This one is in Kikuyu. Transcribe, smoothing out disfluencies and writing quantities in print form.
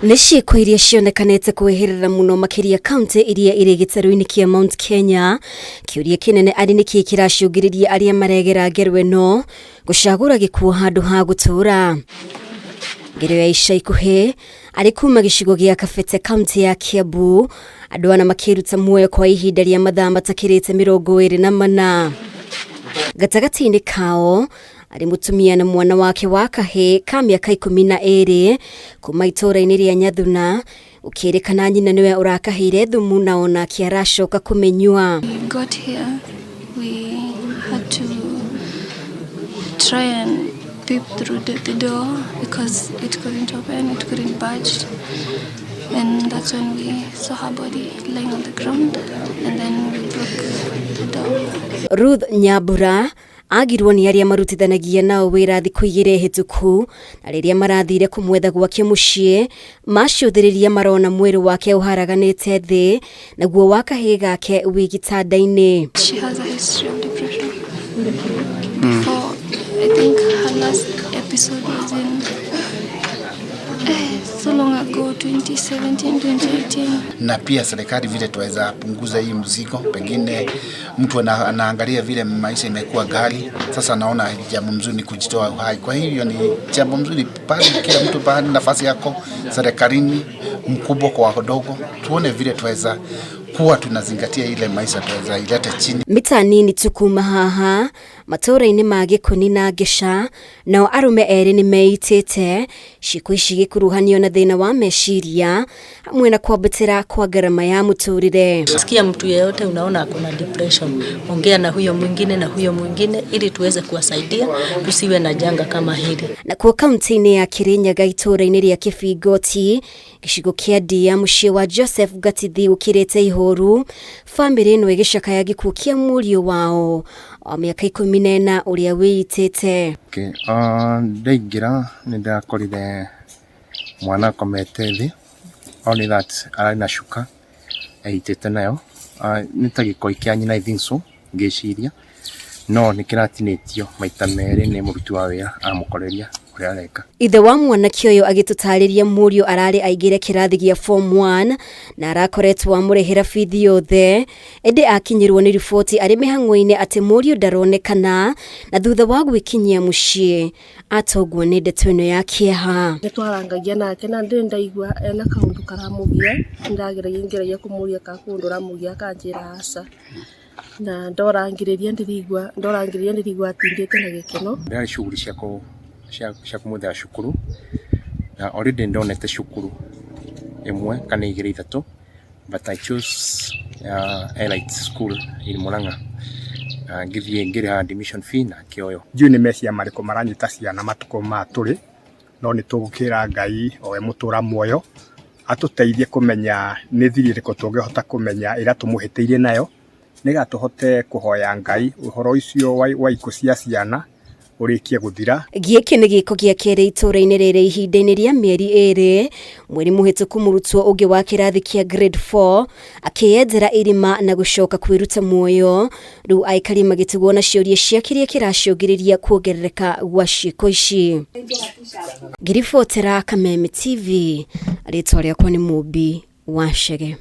Nĩ ciĩko iria cionekanĩte kwĩhĩrĩra mũno makĩria kaunti iria irĩ gĩtarũ-inĩ kĩa Mount Kenya. Kĩũria kĩnene arĩ nĩkĩ kĩracũngĩrĩria arĩa maregera ngero ĩno gũcagũra gĩkuũ handũ ha gũtũũra. Ngero ya ica ikuhĩ arĩ kuma gĩcigo gĩa Kabete kaunti ya Kiambu, andũ ana makĩruta muoyo kwa ihinda rĩa mathaa matakĩrĩte 24. Gatagatĩ-inĩ kao arĩ mũtumia na mwana wake wa kahĩ ka mĩaka 12 kuma itũũra-inĩ rĩa Nyathuna, gũkĩrĩkana nyina nĩwe ũrakaheire thumu na onake aracoka kũmĩnyua. We got here, we had to try and peep through the door because it couldn't open, it couldn't budge. And that's when we saw her body lying on the ground, and then we broke the door. Ruth Nyambura agirwo nĩ arĩa marutithanagia nao wĩra thikũ 2 hĩtũku, na rĩrĩa marathire kũmwetha gwake mũciĩ macũthĩrĩria marona mwĩrĩ wake ũharaganĩte thĩ naguo wa kahĩĩ gake wĩ gĩtanda-inĩ. She has a history of depression. Before, I think her last episode was in so long ago, 2017, 2018. Na pia serikali vile tuweza punguza hii mzigo, pengine mtu anaangalia vile maisha imekuwa ghali, sasa anaona jambo mzuri ni kujitoa uhai. Kwa hivyo ni jambo mzuri pale, kila mtu pale nafasi yako serikalini, mkubwa kwa wadogo, tuone vile tuweza kuwa tunazingatia ile maisha tuweza ilete chini. Mita nini tu kuma haha matũũra-inĩ ma Gĩkũni na Ngĩca, nao arũme erĩ nĩ meitĩte ciĩko ici gĩkuruhanio na thĩna wa meciria hamwe na kwambatĩra kwa ngarama ya mũtũrĩre. Sikia mtu yeyote unaona ako na depression, ongea na huyo mwingine na huyo mwingine ili tuweze kuwasaidia tusiwe na janga kama hili. Nakuo kaunti-inĩ ya Kirinyaga itũũra-inĩ rĩa Kĩbingoti gĩcigo kĩa Ndia mũciĩ wa Joseph Gatithi gũkirĩte ihoru, bamĩrĩ ĩno ĩgĩcakaya gĩkuũ kĩa mũriũ wao wa mĩaka 14 ũrĩa wĩitĩte. Okay. Ndaingĩra nĩ ndakorire mwana akomete thĩ, only that ararĩ na cuka ehitĩte nayo, nĩ ta gĩkoi kĩa nyina, I think so, ngĩciria, no nĩ kĩratinĩtio maita merĩ nĩ mũruti wa wĩra amũkoreria ũrĩa areka. Ithe wa mwanake ũyũ agĩtũtarĩria mũriũ ararĩ aingĩre kĩrathi gĩa form 1 na arakoretwo amũrĩhĩra bithi yothe, ĩndĩ akinyĩrwo nĩ riboti arĩ mĩhang'o-inĩ atĩ mũriũ ndaronekana, na thutha wa gwĩkinyia mũciĩ atongwo nĩ ndeto ĩno ya kĩeha. Nĩ twarangagia nake na ndĩrĩ ndaigua ena kaũndũ karamũgia, ndageragia ngeragia kũmũria ka kũndũ ũramũgia akanjĩra aca, na ndorangĩrĩria ndĩrigua ndorangĩrĩria ndĩrigua atindĩte na gĩkeno. Ndĩrarĩ shughuli cia kũmwethera cukuru na already ndonete cukuru ĩmwe kana igĩrĩ ithatũ, but I chose Elite School in Murang'a na ngĩthiĩ ngĩrĩha admission fee na ngĩoywo. Ndiũĩ nĩ meciria marĩkũ maranyita ciana matukũ maya tũrĩ, no nĩ tũgũkĩra Ngai o we mũtũra muoyo atũteithie kũmenya nĩ thiri ĩrĩkũ tũngĩhota kũmenya ĩrĩa tũmũhĩtĩirie nayo, nĩgetha tũhote kũhoya Ngai ũhoro ũcio wa ikuũ cia ciana ũrĩkie gũthira. Gĩkĩ nĩ gĩko gĩa kerĩ itũũra-inĩ rĩrĩ ihinda-inĩ rĩa mĩeri 2. Mweri mũhĩtũku mũrutwo ũngĩ wa kĩrathi kĩa grade 4 akĩyenjera irima na gũcoka kwĩruta muoyo. Rĩu aikari magĩtigwo na ciũria cia kĩrĩa kĩracũngĩrĩria kuongerereka gwa ciĩko ici. Ngĩribotera Kameme TV, rĩtwa rĩakwa nĩ Mũmbi wa Chege.